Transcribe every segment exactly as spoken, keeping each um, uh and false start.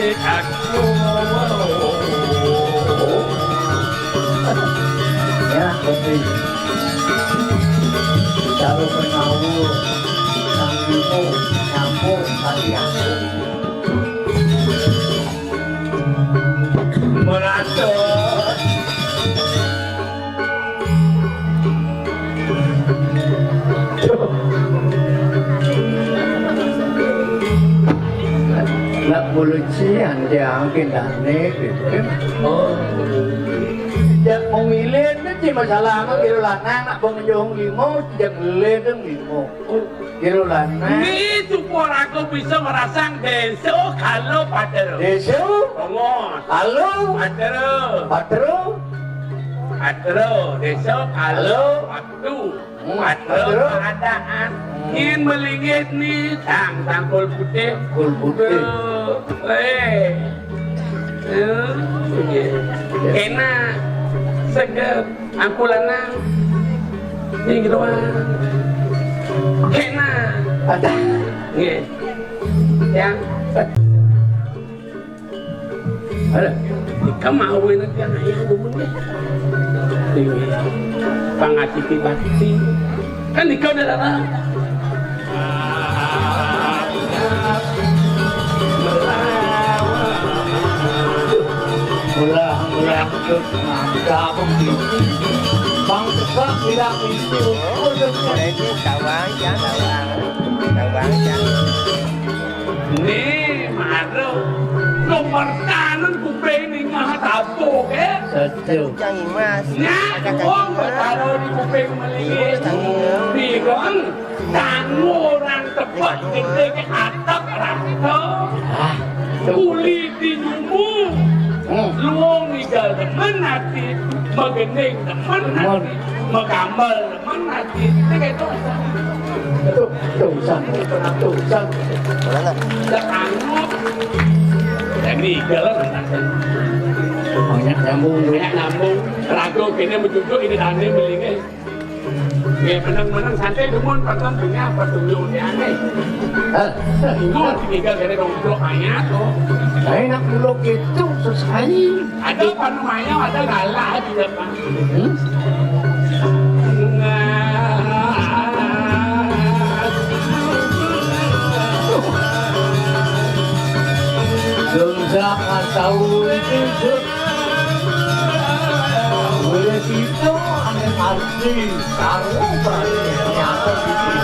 Ya, kopi. Karo pengawu, nang niku, nyampur, tadi aku. Meratus. Nak polisi ande angkin dane gitu kan. Oh. Jak mau milih kan, ci masalah mah kira lanang nak bong jong limo, jak milih kan limo. Kira lanang. Ini supaya aku bisa merasang deso kalau pater. Deso? Ngomong. Halo? Pater. Pater. Pater. Deso kalau waktu. Hmm, pater. Pater. Keadaan. Hmm. Ingin melingit nih, tang, tangkul putih. Tangkul putih. Eh. Eh, iya. Enak. Seger. Angkulanang. Ini gitu, Bang. Enak. Ada. Nggih. Yang. Ada. Kemawin aja, ayo, demen deh. Ini. Pangati bakti. Kan nikah udah datang. Mula, mula, mula, mantap, Bang. Bang, teka, bilang itu. Ini tawang, ya, tawang. Tawang, ya. Nih, maro. Nomor tanun kuping ning ngah tapuk, eh. Setuju. Kencang, Mas. Nah, wong betara di kuping melilit. Iya, Mas. Di ruang Tangu orang tepuk gede ke atap rasa. Ah, tuh. Kulit di nyumbu. Hmm. Luong igal demen ati, megending demen ati, megambel demen ati. Ini kayak itu. Tuh, tuh, sang, tuh, sang. Mana? Udah tangu. Jadi igal lah. Banyak nyambung. Banyak nyambung. Ragu kene mencucuk ini tadi melingin. Nggih, meneng-meneng santai dumun, pernah punya apa dulu ini aneh. Hah? Minggu tinggal kene dong, bro, ayat, oh. Saya nak muluk itu sesekali. Ada apa namanya, ada galah juga, Pak. Hmm? Dosa nggak tahu itu. Wis itu ane arti karo prane nyata iki.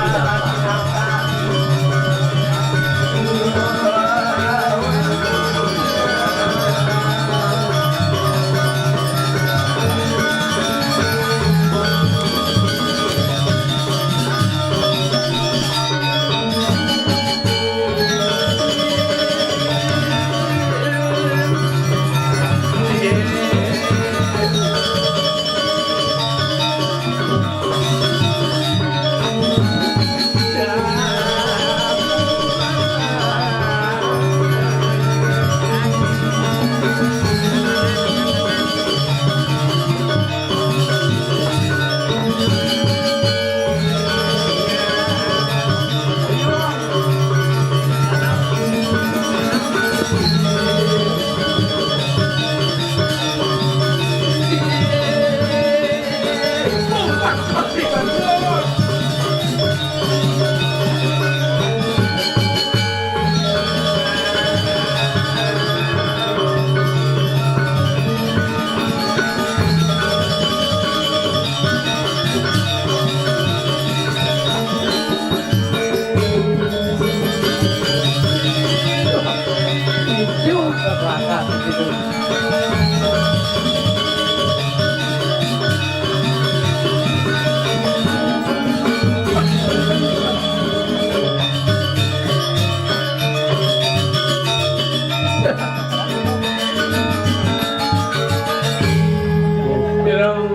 Jerong,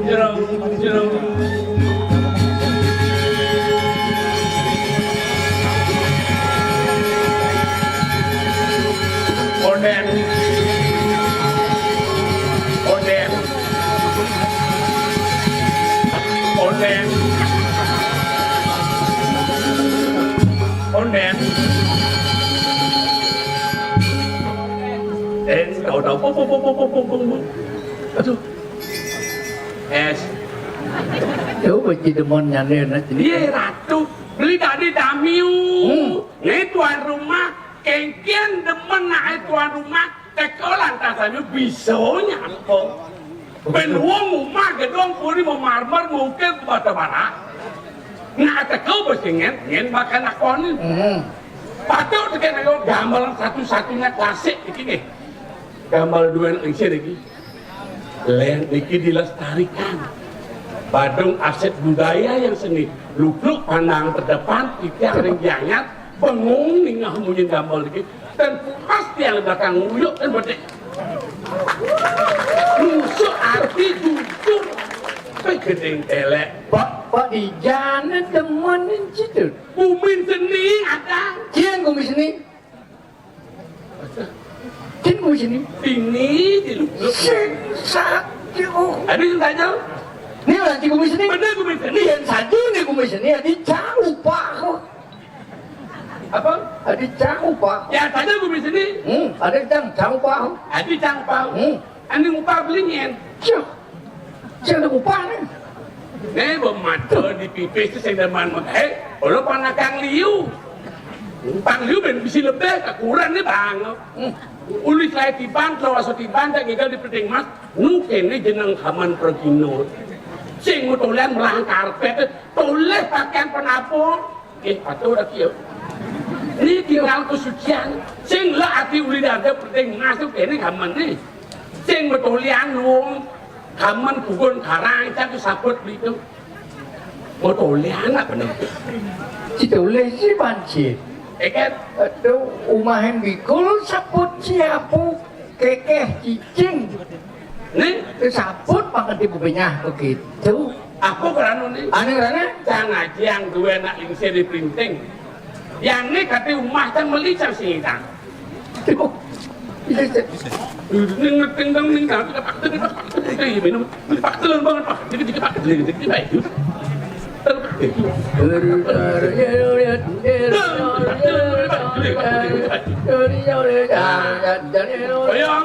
jerong, jerong. Onden. Onden. Onden. Onden. Eh, tau, tau. Pung, pung, pung, pung, pung, pung, pung. Aduh. Es. Yo, beci demen nyane, nak. Iye, Ratu. Beli tadi damiu. Hmm. Nih, tuan rumah. Kengken demen nak, eh, tuan rumah. Teko lantas aja bisa nyangko. Ben wong omah gedong puri memarmer mungkin ke bata bara. Nak teko besi ngen, ngen bakal nakoni. Hmm. Patut teko nang gambaran satu-satunya klasik iki nggih. Gambar dua yang isih iki. Len iki dilestarikan. Badung aset budaya yang seni. Lukluk pandang ke depan, titiang ring gianyar, bengong ningeh munyin gambar iki. Dan puas tiang belakang nguyuk dan bedek. Nusuk ati jujur. Pe gedeng telek. Pak, Pak Dijana demen citu. Gumin seni ada. Cian gumin seni. Cian gumin seni. Ini di lu. Sing satu. Ada yang tanya? Ni lagi gumin seni. Bener gumin seni. Yang satu ni gumin seni. Ada jauh, Pak. Apa? Adi cang upah. Ya, tanya gue di sini. Hmm, adi cang, cang upah. Adi cang upah. Hmm. Ani upah beli nyen. Cih. Cih, ada upah nih. Nih, bemata di pipis itu sing demen. Eh, kalau panakang liu. Pang liu ben bisi lebih, kekurangan nih bang. Hmm. Ulis lai tiban, kalau asuh tiban, tak gigal di perinting mas. Nu kene jeneng haman pergino. Sing mutulian melang karpet, tulis pakaian penapung. Eh, patuh ora kiyo. Ini tinggal kesucian. Sing la ati uli dada penting masuk ini gamen nih. Sing betulian wong gamen gugun karang cak sabut beli itu. Betulian apa nih? Ditulis si banci. Eh kan? Aduh, umahin bikul sabut siapu. Kekeh cicing. Nih, disabut banget di buminya begitu. Apa kerana nih? Ane kerana? Cang aji yang dua anak lingsir di printing. Yang ini kata rumah cang meli cang sini cang. Tuh. Iya, cang. Ini ngeting dong nih, cang. Kita paksa, kita paksa, kita iya, minum. Ini paksa banget, Pak. Dikit-dikit, Pak. Dikit-dikit, Pak. Ayo,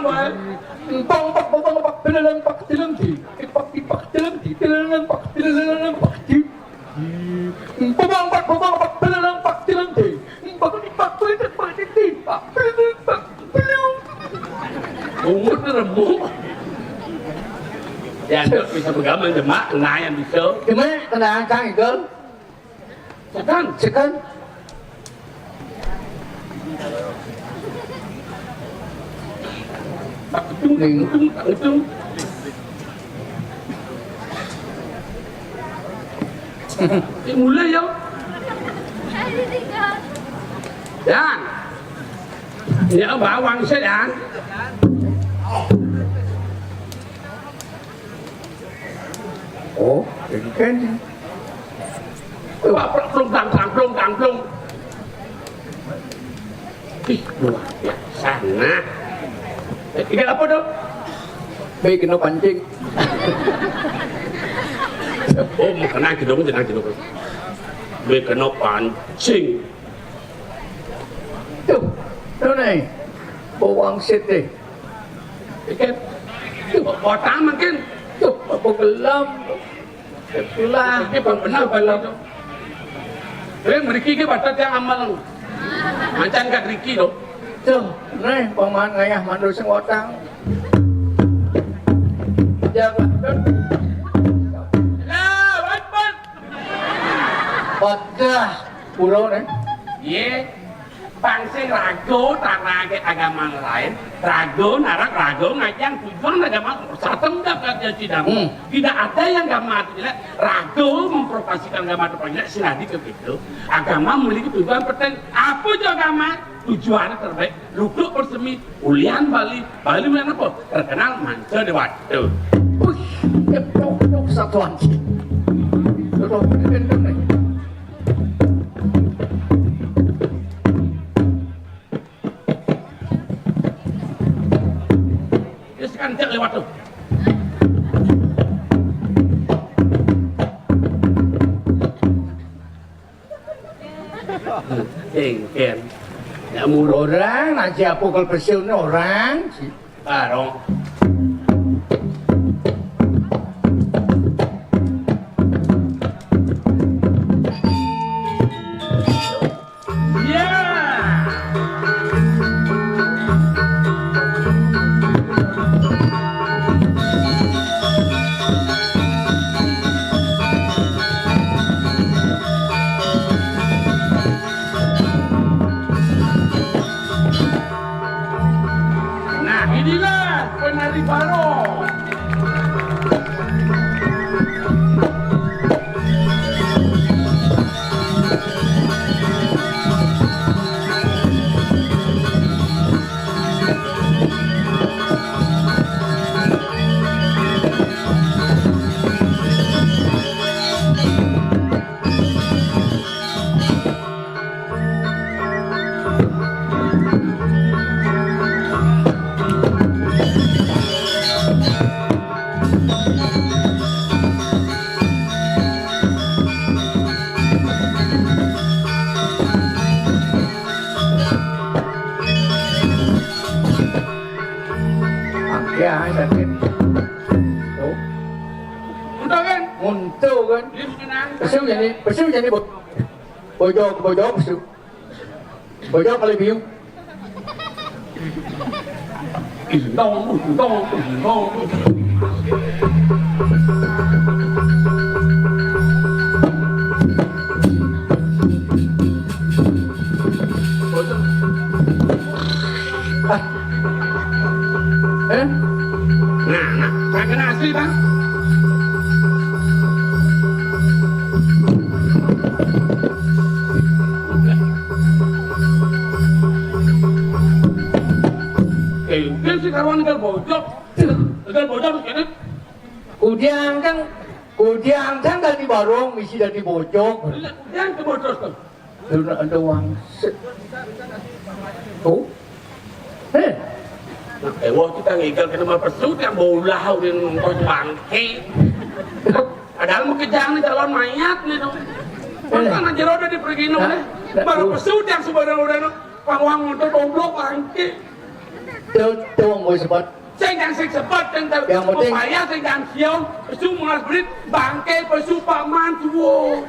Bang. Bang, bang, bang, bang, bang, belalang, bang, tilang, di. Ipak, ipak, tilang, di. Tilang, bang, tilang, bang, di. Bang, bang, bang, bang, bang, belalang, bang, tilang, di. Bang, ipak, belalang, bang, di, di. Bang, belalang, bang, belalang. Umur tu rembuk. Ya, tak bisa bergambar, Demak. Nah, yang bisa. Cuma, kena angkang itu. Sekan. Sekan. Tak hitung, tak hitung, tak hitung. Eh, mulai ya. Dan. Ya, bawang saya, Dan. Oh, ini kan. Wah, plung, plung, tang, tang, plung, tang, plung. Ih, luar biasa, nah. Eh, ini apa, Dok? Baik, kena pancing. Oh, mau kena gitu, mau kena gitu. Baik, kena pancing. Tuh, tuh nih. Bawang sitih. Ikan. Tuh, potang makin. Tuh, apa gelam. Itulah. Ini bang benar, bang. Ini meriki ke batat yang amal. Mancan kat riki, loh. Tuh, nih, paman ngayah mandu sing watang. Jaga. Lah, wan, wan. Padah, pura, nih. Iya. Bangsa ragu, tak ragu agama lain. Ragu, narak, ragu, ngajang tujuan agama. Satem dah kat sidang. Hmm. Tidak ada yang agama tidak ragu memprovokasikan agama atau tidak, siladi ke gitu. Agama memiliki tujuan penting. Apa itu agama? Tujuannya terbaik. Lukluk persemi, ulian Bali, Bali ulian apa? Terkenal manca dewata. Wih, ceplok-ceplok satuan. Ceplok, ceplok, ceplok. Wis kan cek lewat tuh. Engken. Nek murah orang, nak siapa kalau pesun orang? Si Barong. Ya. Nah, inilah penari barong. Angke ae sakit. Tuh. Untung kan? Untung kan? Dia menang. Pesu jadi, pesu jadi bo-, bojok, bojok, pesu. Bojok kali biu. Indong, indong, indong. Bojok. Ah. Eh? Nah, nah, kagak asli, Bang. Eh, kan si karuan tegal bojok. Tegal bojok, kene. Kudiang kan, kudiang kan dari barong, misi dari bojok. Kudiang ke bojok, kan? Dulu ada wangsit. Oh. Heh. Nah, ewo kita ngigal kena mah pesu yang bola udah nonton bangke. Padahal mau kejang nih calon mayat nih dong. Mana jero udah dipergi nih. Baru pesu yang sebenarnya udah nih. Pang wang nonton goblok bangke. Tuh, tuh, mau sempat. Sing jang sing sepet, sing ter-, yang penting upaya, sing jang siau, pesu mulas belit, bangke, pesu paman, tuwo.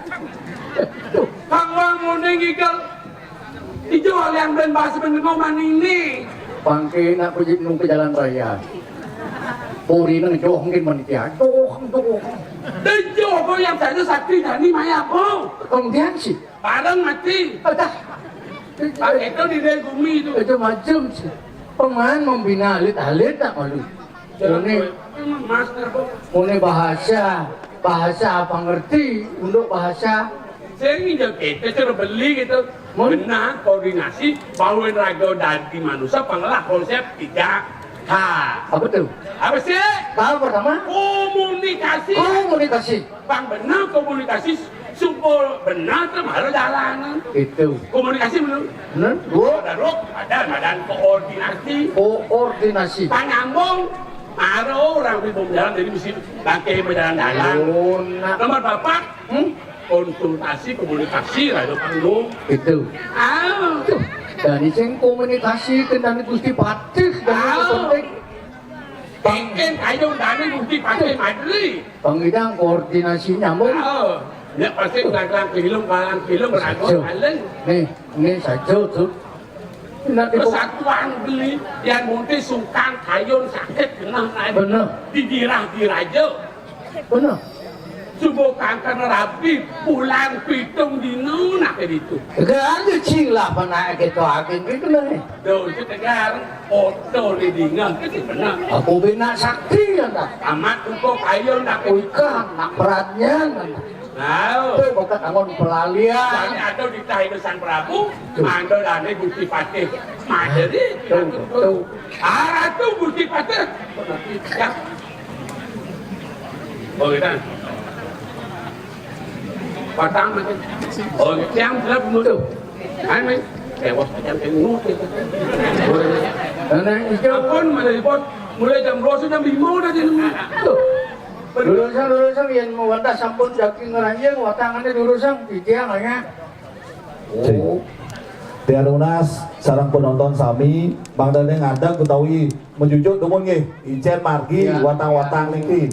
Kang Wang munding ikel. Ijo alian ben bahasa ben ngomong ini. Bangke nak puji nung ke jalan raya. Puri nang joh mungkin manitia. Joh, joh. Dan joh, yang saya sakti jani maya, po. Kemudian sih. Bareng mati. Adah. Pak itu di gumi itu. Itu macam sih. Pemain membina alit-alit tak malu. Ini, Mas, apa? Ini bahasa, bahasa apa ngerti untuk bahasa. Saya ini jauh kita cara beli gitu. Mun? Benar, koordinasi, bawain raga dadi manusia, pengelah konsep tiga H. Apa tuh? Apa sih? Tahap pertama? Komunikasi. Komunikasi. Pang benar komunikasi, sumpul benar tuh malah jalanan. Itu. Komunikasi benar. Benar. Dua. Ada ruk, ada, ada koordinasi. Koordinasi. Pang nyambung, ada orang di jalan, jadi mesti pakai berjalan dalam. Oh, nah. Nomor bapak, hmm? Konsultasi, komunikasi, radio panggung. Itu. Ah. Tuh. Dari sing komunikasi tentang Gusti Patih dan itu penting. Pangkin kayu dani Gusti Patih Madri. Pangidang koordinasi nyambung. Oh, ya pasti kelang-kelang film, kelang film, ragu, Saja. Alen. Nih, ini saja tuh. Nah, itu persatuan beli yang mungkin sungkan kayun sakit kena naik. Bener. Didirah diraja. Bener. Subuh kanker rabi bulan pitung dino nak itu. Gak ada cing lah pernah gitu akin gitu nih. Tuh, itu tegar. Oto di dinga, itu benar. Aku bina sakti ya tak. Amat uko kayo nak. Uika nak beratnya. Nah. Tuh bakat angon pelalian. Soalnya ada di tahi Sang Prabu, tuh. Mandor ane Gusti Patih. Maderi. Tuh, tuh. Ah, tuh Gusti Patih. Ya. Oh, gitu. Patang, Mas. Oh, tiang gelap dulu. Hai, Mas. Kayak wah, tiang kayak ngut, ya. Nah, itu. Ampun, Mas Ipon. Mulai jam dua sudah lima udah di rumah. Tuh. Lurusang, lurusang, yang mau wadah sampun daging ngeranjing, watangannya lurusang, di tiang, ya. Oh. Tiang nunas sareng penonton sami, mangdane ngadeg utawi menjujuk dumun nggih, icen margi watang-watang niki.